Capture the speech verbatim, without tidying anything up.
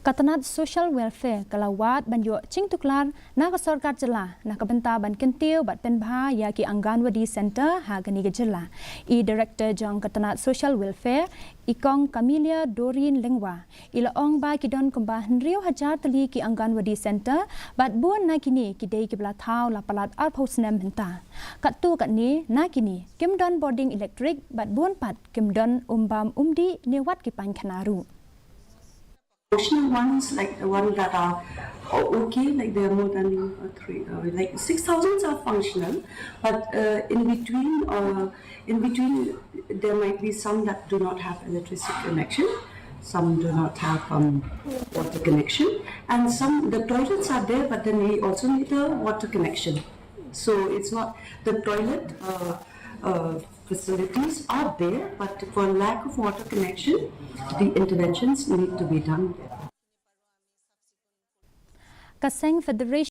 Ka tnat Social Welfare ka la wad ban ïoh jingtuklar na ka sorkar jylla na ka bynta ban kyntiew bad pynbha ïa ki Anganwadi Centre ha kane ka jylla. I Director jong ka tnat Social Welfare, i Kong Camelia Doreen Lyngwa, i la ong ba ki don kumba hynriew hajar tylli ki Anganwadi Centre bad bun na kine ki dei kiba la thaw la palat arphew snem mynta. Katto katne na kine kim don bording elektrik bad bun pat kim don um bam um dih ne wat ki painkhana ruh. Functional ones, like the one that are uh, okay, like there are more than uh, three, uh, like six thousand are functional, but uh, in between, uh, in between, there might be some that do not have electricity connection, some do not have um, water connection, and some, the toilets are there, but then we also need a water connection. So it's not the toilet uh, uh, facilities are there, but for lack of water connection, the interventions need to be done. Ka seng Federation